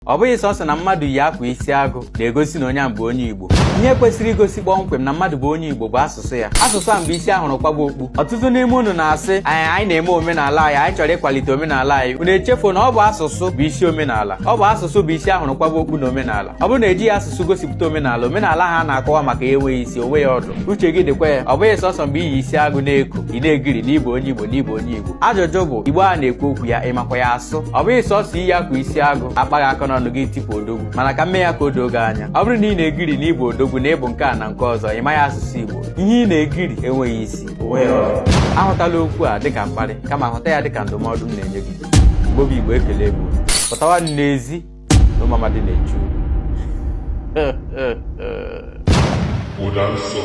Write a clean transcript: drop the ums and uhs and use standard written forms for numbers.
Ọ bụghị sọsọ na mmadụ yi akwa isi agụ na-egosi na onye ahụ bụ onye Igbo. Ihe kwesịrị igosi kpọmkwem na mmadụ bụ onye Igbo bụ asụsụ ya. Asụsụ a bụ isi ahụrụ kwaba okpu. Ọtụtụ n'ime unu na-asị anyị anyị na-eme omenala anyị, anyị chọrọ ịkwalite omenala anyị. Unu echefuo na ọ bụ asụsụ bụ isi omenala. Ọ bụ asụsụ bụ isi ahụrụ kwaba okpu na omenala. Ọ bụrụ na ejighị asụsụ gosipụta omenala, omenala ha na-akọwa maka ya enweghị isi, onweghị ọdụ. Uche gị dịkwa ya. Ọ bụghị sọsọ mgbe iyi isi agụ na-eko, ị na-egiri na ịbụ onye Igbo na ịbụ onye Igbo. Ajụjụ bụ, Igbo a na-ekwu okwu ya, ị makwa ya asụ? Ọ bụghị sọsọ iyi akwa isi agụ akpaghị aka n'ọnụ gị tipụ odogwu, mana ka mme ya ka o doo gị anya. Ọ bụrụ na ị na-egiri na ịbụ odogwu na ịbụ nke a na nke ọzọ, ị maghị asụsụ Igbo, ihe ị na-egiri enweghị isi, onweghị ọdụ. Ahụtala okwu a dịka mkparị, kama hụta ya dịka ndụmọdụ m na-enye gị. Igbo bụ Igbo, ekele m unu. Pụtawa n'ezi na ụmụamadị na-echu. Ụda nsọ.